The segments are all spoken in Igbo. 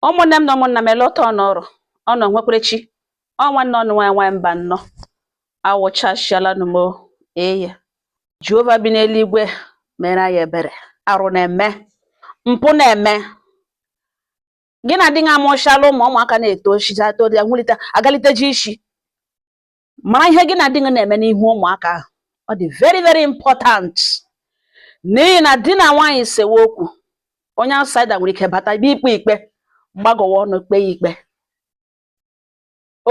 Ụmụnne m na ụmụnna m, ele ụtọ ọnụ ọrụ ọnụ nwekwerechi ọ nwanne ọnụ nwaanyị nwaanyị mba nnọọ awụchasịala nụ m eye. Jehova bi n'eluigwe mere anyị ebere. Arụ na-eme, mpụ na-eme. Gị na di gị amụchala ụmụ, ụmụaka na-eto shicha to ya nwulite agalite ji isi. Mara ihe gị na di gị na-eme n'ihu ụmụaka ahụ. Ọ dị very very important, n'ihi na di na nwaanyị sewe okwu, onye outsider nwere ike bata bịa ikpe ikpe, gbagọwa ọnụ kpee ya ikpe.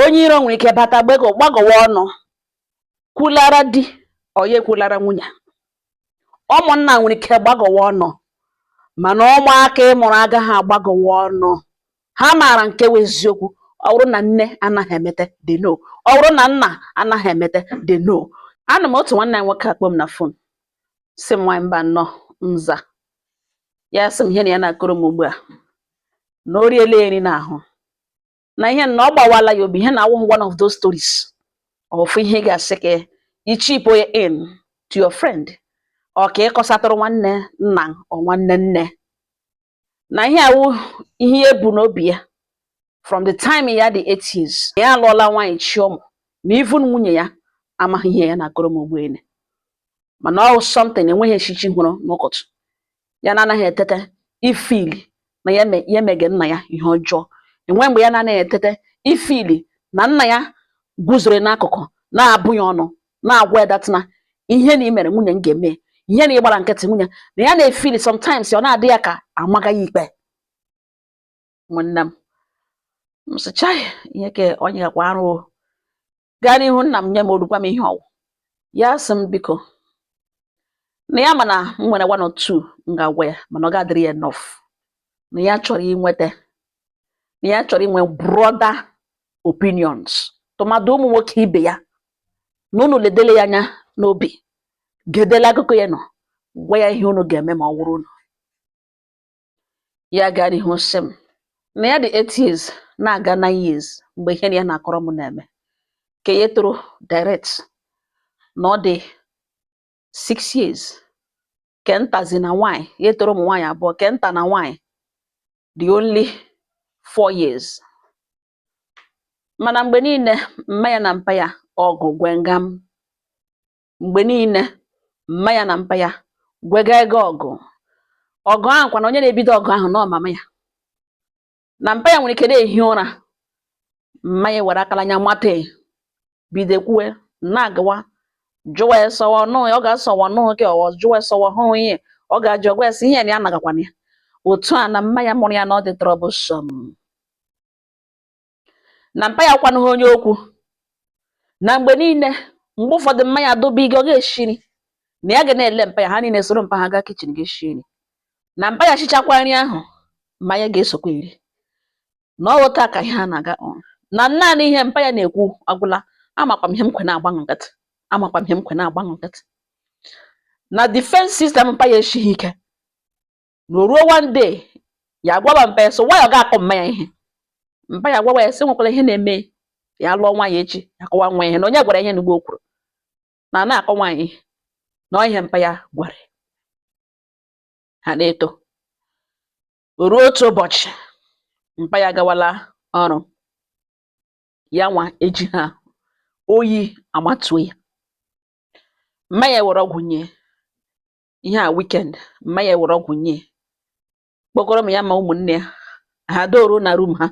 Onye iro nwere ike bata gbagọwa ọnụ kwulara di, ọ ya ekwulara nwunye. Ụmụnna nwere ike gbagọwa ọnụ, mana ụmụaka ị mụrụ agaghị agbagọwa ọnụ. Ha maara nke wụ eziokwu. Ọ bụrụ na nne anaghị emete, they know. Ọ bụrụ na nna anaghị emete, they know. Anụ m otu nwanne ya nwoke akpọ m na phone, sị m, "Nwaanyị mba nnọọ." Nza ya, sị m ihe na ya na-akọrọ m ugbu a na o riela eri n'ahụ na ihe na ọ gbawala ya obi. Ihe na awụghị one of those stories ofu ihe ị ga-asị ka i chip in to your friend, ọ ka ịkọsatụrụ nwanne nna ọ nwanne nne, na ihe awụ ihe e bu n'obi ya from the time ya dị 8 years. Ya alụọla nwaanyị, chi ụmụ, na even nwunye ya amaghị ihe ya na-akọrọ m ugbu ene. Mana ọ something enweghị echichi hụrụ n'ụkọtụ ya na-anaghị etete ifili na ya ya emege nna ya ihe ọjọọ. Enwe mgbe ya na-anaghị etete ifili na nna ya guzoro n'akụkụ na-abụ ya ọnụ, na-agwa ya that na ihe na i mere nwunye m ga-eme ihe na ịgbara nkịtị nwunye na ya na-efili. Sometimes ọ na-adị ya ka amaga ya ikpe. Nwanne m, m sị, "Chai, ihe ke onye gakwa arụ o." Gaa n'ihu, nna m, nye m orukwa m ihe ọwụ. Ya sị m biko, na ya ma na m nwere one or two m ga-agwa ya, mana ọ ga-adịrị ya enough, na ya chọrọ inweta, na ya chọrọ inwe broader opinions, tụmadụ ụmụ nwoke ibe ya, na unu ledele ya anya n'obi, gedele akụkọ ya, nọ gwa ya ihe unu ga-eme ma ọ wụrụ unu. Ya gaa n'ihu sị m na ya dị 8 years na-aga 9 years mgbe ihe na ya na-akọrọ m na-eme, ka ya toro direct na ọ dị 6 years, ke ntazi na nwaanyị. Ya toro ụmụ nwaanyị abụọ, ke nta na nwaanyị dị only 4 years. Mana mgbe niile mma ya na mpa ya ọgụ gwengam, mgbe niile mma ya na mpa ya gwega ego ọgụ. Ọgụ ahụ kwa na onye na-ebido ọgụ ahụ nọ mama ya na mpa ya nwere ike na-ehi ụra, mma ya were akala anya mata ya, bido kwuwe na-agawa jụwa ya sọwa ọnụ, ọ ga-asọwa ọnụ gị ọwọ, jụwa ya sọwa hụ ihe ọ ga-ajụ, ọgwa ya sị ihe na ya nagakwana ya otu a, na mma ya mụrụ ya na ọ dị troublesome, na mpa ya kwanụghị onye okwu, na mgbe niile, mgbe ụfọdụ mma ya dobe ige ọ ga-esi nri, na ya ga na-ele mpa ya, ha niile soro mpa ha gaa kitchen ga-esi nri, na mpa ya chichakwa nri ahụ, mma ya ga-esokwa eri, na ọ ghọta ka ihe a na-aga on, na naanị ihe mpa ya na-ekwu agwụla. Amakwa m ihe m kwe na-agba nkịtị, amakwa m ihe m kwe na-agba nkịtị, na defense system mpa ya esighị ike, na o ruo one day ya agwaba mpa ya sị why ọ ga-akọ mma ya ihe. Mpa ya agwawa ya sị nwekwara ihe na-eme ya lụọ nwaanyị echi, ya akọwa nwa ihe na onye gwara ihe n'ugbo o kwuru na na-akọ nwaanyị ihe na ọ ihe mpa ya gwara ha na-eto. O ruo otu ụbọchị, mpa ya agawala ọrụ, ya nwa eji ha oyi amatuo ya. Mma ya were ọgwụ nye ihe a weekend. Mma ya were ọgwụ nye, kpọkọrọ m ya ma ụmụnne ya, ha dooru na room ha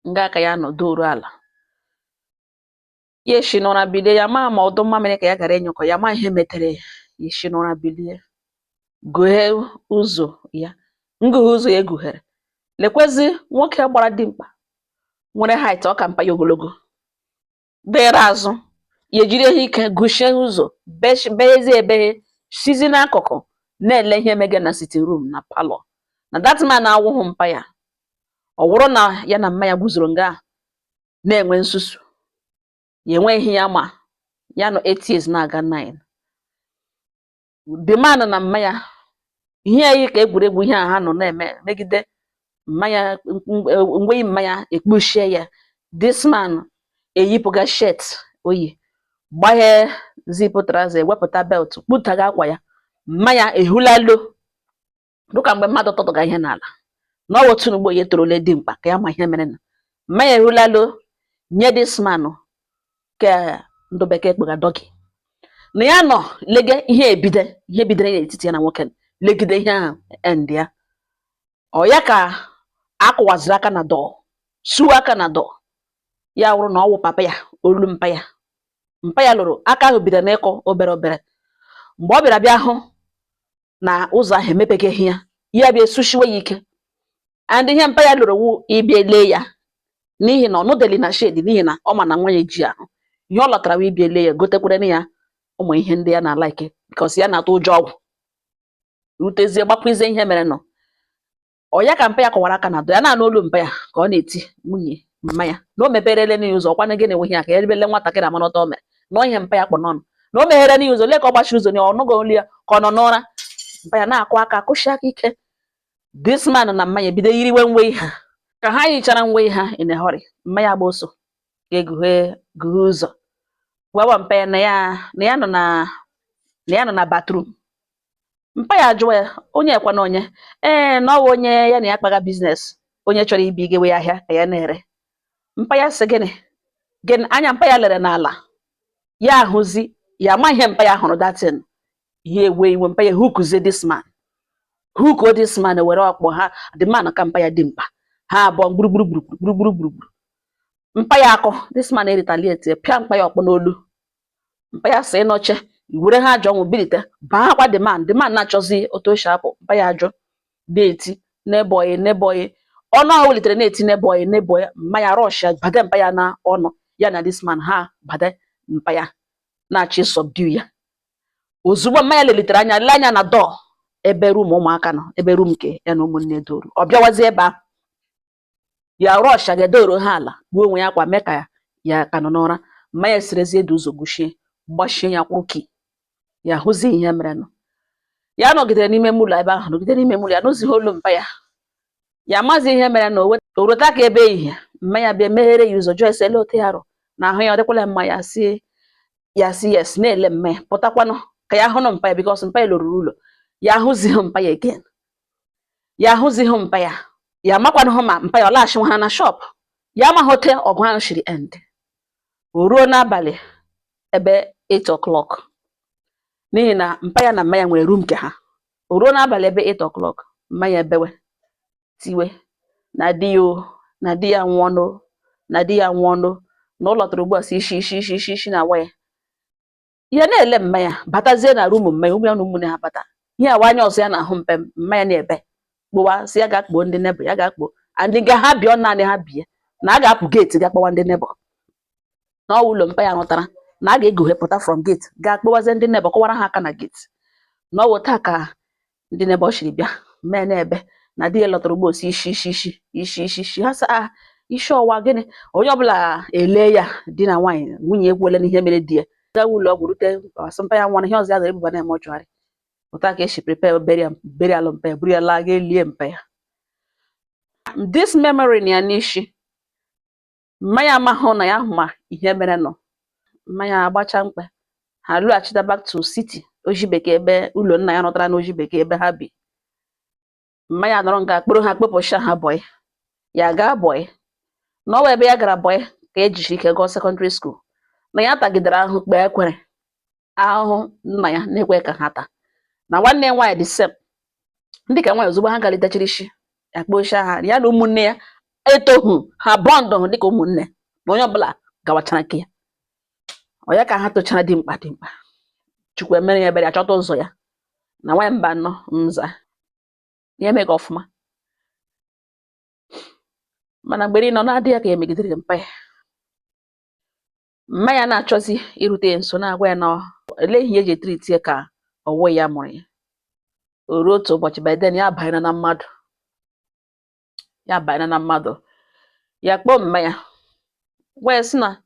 nga aka ya nọ dooru ala. Ya esi n'ụra bilie, ya maa ma ọdụ mmamịrị ka ya gara ịnyụkọ, ya ma ihe metere ya. Ya esi n'ụra bilie, gụghee ụzọ ya, ngụghe ụzọ ya egughere, lekwezi nwoke gbara dimkpa nwere height ọ ka mpa ya ogologo dịrị azụ ya, ejiri ihe ike gụchie ụzọ, beghezie ebeghe, sizi n'akụkụ na-ele ihe mege na sitting room na parlour, na that man awụghị mpa ya. Ọ wụrụ na ya na mma ya guzoro nga na-enwe nsusu, ya enweghị ya ma ya nọ 8 years na-aga 9. The man na mma ya ihe ya yi ka egwuregwu, ihe a ha nọ na-eme megide mma ya mgbe mma ya ekpuchie ya. This man eyipụga shirt oyi, gbaghee zip trouser, ewepụta belt, kpụtaga akwa ya. Mma ya ehulalo dịka mgbe mmadụ tụtụga ihe n'ala. Na ọ otu ugbo ya etorola dị mkpa ka ya ma ihe mere na mma ya erulalo nye this man ka ndụ bekee kpega doggy, na ya nọ lege ihe ebide, ihe bidoro n'etiti ya na nwoke, legide ihe ahụ end ya. Ọ ya ka akụwaziri aka na door, suo aka na door, ya wụrụ na ọ wụ papa ya, olu mpa ya. Mpa ya lụrụ aka ahụ bidoro n'ịkụ obere obere. Mgbe ọ bịara bịa hụ na ụzọ ahụ emepeghị ya, ya bịa esushiwe ya ike. And ihe mpa ya lụrụ wu ịbịa lee ya, n'ihi na ọ nụdeli na shed, n'ihi na ọ ma na nwa ya ji ahụ ihe ọ lọtara wụ ịbịa lee ya, gotekwere ya ụmụ ihe ndị ya na-alike, because ya na-atụ ụjọ ọgwụ rutezie gbakwizie ihe mere nọ. Ọ ya ka mpa ya kọwara aka na door, ya na-anụ olu mpa ya ka ọ na-eti nwunye mma ya na o meperele n'ihi ụzọ. Ọkwanụ gịnị nwe ihe a ka ya ebele nwatakịrị amanọta o mere na ihe mpa ya kpọ n'ọnụ na o meghere n'ihi ụzọ, lee ka ọ gbachiri ụzọ na ọ nụghị olu ya ka ọ nọ n'ụra. Mpa ya na-akụ aka, kụshi aka ike. This man na mma ya ebido yiriwe nwe ha. Ka ha yichara nwe ha in a hurry, mma ya agba ọsọ ga-egughe gughe ụzọ, gwawa mpa ya na ya nọ na bathroom. Mpa ya ajụwa ya onye ekwana onye ee, na ọ wụ onye ya na ya kpaga business, onye chọrọ ibi igewe ya ahịa ka ya na-ere. Mpa ya sị gịnị gịnị? Anya mpa ya lere n'ala, ya ahụzi ya ama ihe mpa ya hụrụ datin, ihe ewe iwe. Mpa ya hukuzie this man, hukuo this man, were ọkpọ ha the man ka mpa ya dị mkpa ha abụọ gburugburu gburugburu gburugburu gburugburu. Mpa ya akọ, this man retaliate, pịa mpa ya ọkpọ n'olu. Mpa ya sị nọche were ha ajọ ọnwụ bilite baa the man. The man na-achọzi otu o si apụ. Mpa ya ajụ na-eti n'eboyi n'eboyi, ọnụ ahụ welitere na-eti n'eboyi n'eboyi. Mma ya rush ya bade mpa ya na ọnụ ya na this man ha bade mpa ya na-achọ subdue ya. Ozugbo mma ya lelitere anya, lee anya na door ebe room ụmụaka nọ, ebe room nke ya na ụmụnne doro, ọ bịawazie ebe ahụ, ya rush ga-edoro ha ala, gbuo onwe ya akwa mee ka ya ka nọ n'ụra. Mma ya sirezie dị ụzọ guchie, gbachie ya kwụrụ ki ya hụzi ihe mere nụ. Ya nọgidere n'ime ụlọ ebe ahụ, nọgide n'ime ụlọ ya, nụzighị olu mpa ya. Ya amaghị ihe mere na o rota ka ebe ehihie, mma ya bịa meghere ya ụzọ, jụọ ese ele otu ya rụ na ahụ ya, ọ dịkwala mma. Ya sị, ya sị yes, na-ele mma ya pụtakwanụ ka ya hụnụ mpa ya, because mpa ya lụruru ụlọ. Ya ahụzighị mpa ya again, ya ahụzighị mpa ya. Ya amakwanụghị ma mpa ya ọ laghachi ha na shop. Ya amaghị ote ọgụ ahụ shiri end. O ruo n'abalị ebe 8 o'clock, n'ihi na mpa ya na mma ya nwere room nke ha. O ruo n'abalị ebe 8 o'clock, mma ya ebewe tiwe na di ya o, na di ya nwụọnụ, na di ya nwụọnụ, na ụlọ tụrụ ugbu a si isi isi isi isi isi na awa ya. Ya na-ele mma ya batazie na room mma ya, ụmụ ya na ụmụnne ha bata ihe awa anya ọzọ ya na-ahụ mpe mma ya na-ebe kpụwa, si ya ga-akpọ ndị neighbour, ya ga-akpọ and nga ha bịa naanị ha bie na a ga-apụ gate ga kpọwa ndị neighbour na ọ ụlọ mpa ya rụtara, na a ga-egoghepụta from gate gaa kpọwazie ndị neighbour, kọwara ha aka na gate, na ọ wụ taa ka ndị neighbour shiri bịa mee na-ebe na di ya lọtara ugbo si isi isi isi isi isi isi. Ha sị a isi ọwa gịnị? Onye ọbụla ele ya di na nwaanyị, nwunye ekwuola n'ihe mere di ya, gawa ụlọ ọgwụ rute, asị mpa ya nwụrụ. Ihe ọzọ ya ga-ebuba na mortuary pụta ka esi prepare burial, burial mpa ya, buru ya laa ga elie mpa ya. This memory na ya n'isi mma ya amahụ na ya ma ihe mere nọ. Mma ya agbacha mkpe ha lụghachita back to city oji bekee, ebe ụlọ nna ya rụtara n'oji bekee ebe ha bi. Mma ya nọrọ nga kpụrụ ha kpụpụcha ha boy, ya gaa boy n'ọwa ebe ya gara boy ka ejiri ike gụọ secondary school, na ya tagidere ahụhụ kpee ekwere ahụhụ nna ya na-ekwe ka ha taa na nwanne ya nwaanyị the same ndị ka nwaanyị. Ozugbo ha galitechara isi ya kpocha ha, ya na ụmụnne ya etohu ha bond hụ dịka ụmụnne, na onye ọbụla gawachara nke ya. Ọ ya ka ha tochara dimkpa dimkpa, Chukwu emere ya ebere, ya chọta ụzọ ya na nwaanyị mba nọ nza ya emeghị ọfụma. Mana mgbe niile ọ na-adị ya ka ya megidere mpa ya. Mma ya na-achọzi irute ya nso, na-agwa ya na ele ihe eji etreat ya ka ọwụ ya mụrụ ya. O ruo otu ụbọchị, by then ya abanyela na mmadụ, ya abanyela na mmadụ, ya kpọọ mma ya, gwa ya sị na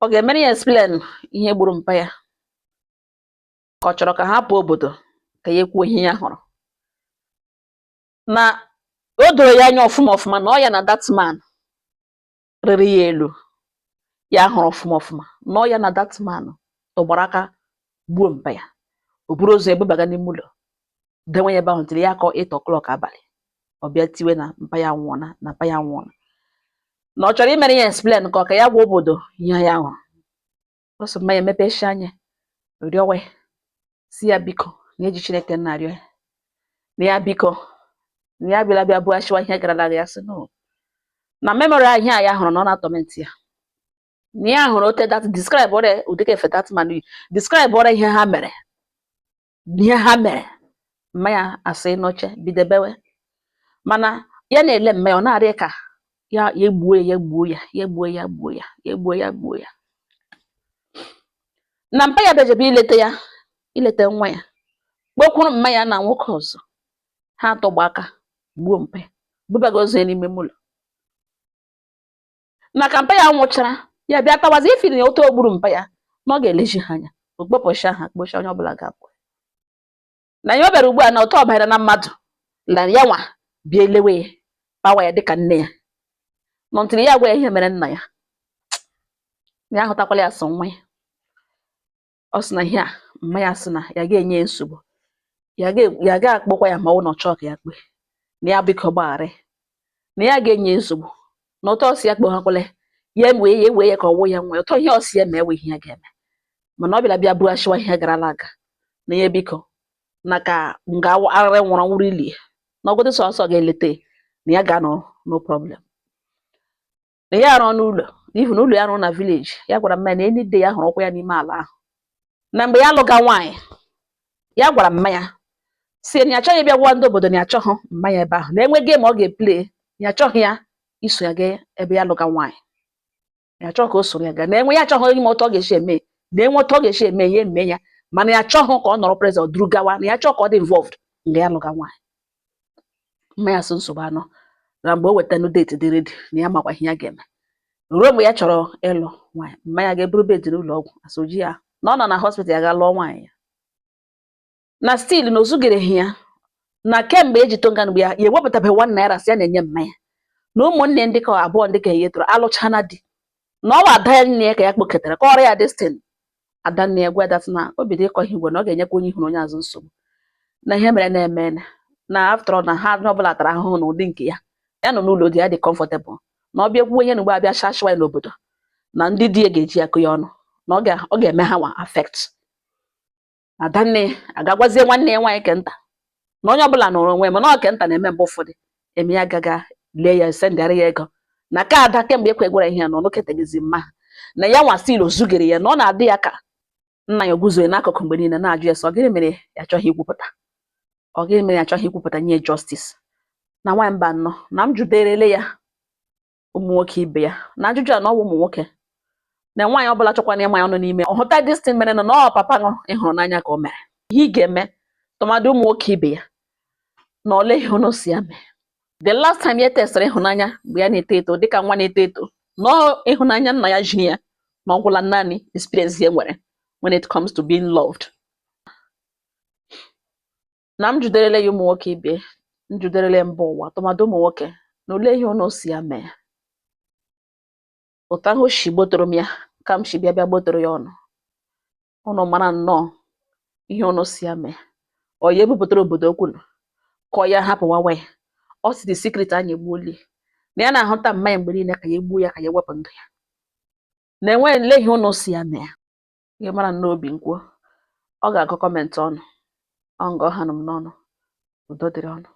ọ ga-emere ya explain ihe gburu mpa ya, ka ọ chọrọ ka ha pụọ obodo ka ya kwuo ihe ya hụrụ, na o doro ya anya ọfụma ọfụma na ọ ya na that man rịrị ya elu. Ya hụrụ ọfụma ọfụma na ọ ya na that man tụgbara aka gbuo mpa ya. O buru ozu ebubaga n'ime ụlọ, denwe ya ebe ahụ tiri ya akọ 8 o'clock abalị. Ọ bịa tiwe na mpa ya nwụọna, na mpa ya nwụọna, na ọ chọrọ imere ya explain ka ọ ka ya gwa obodo ihe ya hụrụ. Ọ sị mma ya emepechi anya, rịọwa ya, si ya biko, na eji Chineke nna arịọ ya, na ya biko, na ya bịara bịa bughachiwa ihe gara aga. Ya sị no, na memory ahụ ya hụrụ na ọ na-atorment ya, na ya hụrụ ote that describe ọrịa ụdịka efe that man yi, describe ọrịa ihe ha mere, ihe ha mere. Mma ya asị n'oche bido bewe, mana ya na-ele mma ya, ọ na-arịa ka ya ya egbuo ya, ya gbuo ya, ya gbuo ya, gbuo ya, ya gbuo ya, gbuo ya. Na mpa ya bịajebe ileta ya, ileta nwa ya, kpokwuru mma ya na nwoke ọzọ, ha atọgba aka gbuo mpa ya, bubaga ozu ya n'ime ụlọ. Na ka mpa ya nwụchara, ya bịa tawazi ifiri na otu o gburu mpa ya, na ọ ga-eleji ha anya, okpopụcha ha, kpocha onye ọbụla ga-apụ. Na ya o bịara ugbu a na ụtọ ọbara na mmadụ na ya nwa bịa elewe ya, pawa ya dịka nne ya nọ ntịrị ya, gwa ya ihe mere nna ya, na ya ahụtakwala ya sọ nwa ya. Ọ sị na ihe a mma ya sị na ya ga-enye ya nsogbu, ya ga-akpọkwa ya ma ọ na ọ chọọ ka ya kpee, na ya biko gbaghara, na ya ga-enye ya nsogbu, na ụtọ ọsị ya kpọghakwala ya, wee ya ewee ya ka ọ wụ ya nwa ya, ụtọ ihe ọsị ya ma ewe ihe ya ga-eme, mana ọ bịara bịa bughachiwa ihe garala aga, na ya biko, na ka nga arịrị nwụrụ nwụrụ ilie na ọgọdụ sọsọ ga-eleta na ya ga-anọ, no problem, na ya arụọ n'ụlọ, n'ihi na ụlọ ya rụrụ na village. Ya gwara mma ya na any day ya hụrụ ụkwụ ya n'ime ala ahụ. Na mgbe ya lụga nwaanyị, ya gwara mma ya si na ya achọghị ịbịa gwa ndị obodo na ya achọghị mma ya ebe ahụ, na enwe game ọ ga-eplay, ya achọghị ya iso ya gaa ebe ya lụga nwaanyị, ya achọghị ka o soro ya gaa, na enwe ya achọghị ime otu ọ ga-esi eme, na enwe otu ọ ga-esi eme ya eme ya, mana ya achọghị ka ọ nọrọ present duru gawa, na ya achọghị ka ọ dị involved mgbe ya lụga nwaanyị. Mma ya so nsogbu anọ, na mgbe o wetanụ date dị ready, na ya makwa ihe ya ga-eme. Ruo mgbe ya chọrọ ịlụ nwaanyị, mma ya ga-eburu bed n'ụlọ ọgwụ asoji ya na ọ nọ na hospital, ya ga lụọ nwaanyị ya. Na still na ozugereghị ya, na kemgbe eji tonga mgbe ya ya ewepụtabeghị ₦1 sị ya na-enye mma ya na ụmụnne ndị ka abụọ ndị ka ya toro alụchana di, na ọ bụ ada ya nne ya ka ya kpokọtara ka ọrịa ya destin. Ada nne ya gwa that na obi dị ịkọ ihe igwe, na ọ ga-enyekwa onye ihu na onye azụ nsogbu, na ihe mere na-eme na after all na ha onye ọbụla tara ahụhụ n'ụdị nke ya. Ya nọ n'ụlọ di ya dị comfortable, na ọ bịa kwuo ihe na ugbo abịa shashwa ya n'obodo, na ndị di ya ga-eji akụ ya ọnụ, na ọ ga-eme ha nwa affect. Adanne agagwazie nwanne ya nwaanyị kenta na onye ọbụla nọrọ onwe ya, mana ọ kenta na-eme mgbe ụfọdụ eme ya agaga lee ya, sendịara ya ego na ka ada kemgbe ekwe gwara ihe ya na ọ nọketeghịzi mma na ya nwa still ozugere ya, na ọ na-adị ya ka nna ya guzoghị n'akụkụ mgbe niile na-ajụ ya sị ọ gịnị mere ya achọghị ikwupụta, ọ gịnị mere ya achọghị ikwupụta nye justice. Na nwaanyị mba nnọọ na m juderele ya ụmụ nwoke ibe ya na ajụjụ a, na ọ bụ ụmụ nwoke na nwaanyị ọbụla chọkwana ịma ya ọnụ n'ime ọ hụta this thing mere na ọ papa ṅụ ịhụrụ n'anya ka o mere ihe ị ga-eme, tụmadị ụmụ nwoke ibe ya, na ole ihe unu si ya mee. The last time ya testara ịhụnanya mgbe ya na-eto eto dịka nwa na-eto eto, na ọ ịhụnanya nna ya jiri ya, na ọ gwụla naanị experience ya nwere when it comes to being loved. Na m juderele ya ụmụ nwoke ibe m, juderele mba ụwa, tụmadị ụmụ nwoke, na ole ihe unu si ya mee ụtọ ahụ shi gbotoro m ya ka m si bịa bịa gbotoro ya ọnụ. Unu mara nnọọ ihe unu si ya mee, ọ ya ebupụtara obodo okwu nụ ka ọ ya hapụwawa ya. Ọ sị the secret anyị egbuola ya, na ya na-ahụta mma ya mgbe niile ka ya egbuo ya, ka ya wepụ ndụ ya, na enweghị nle ihe unu si ya mee. Ihe mara nnọọ obi nkwuo, ọ ga-agụ comment ọnụ ọ nga ọ hanụ m n'ọnụ. Udo dịrị ọnụ.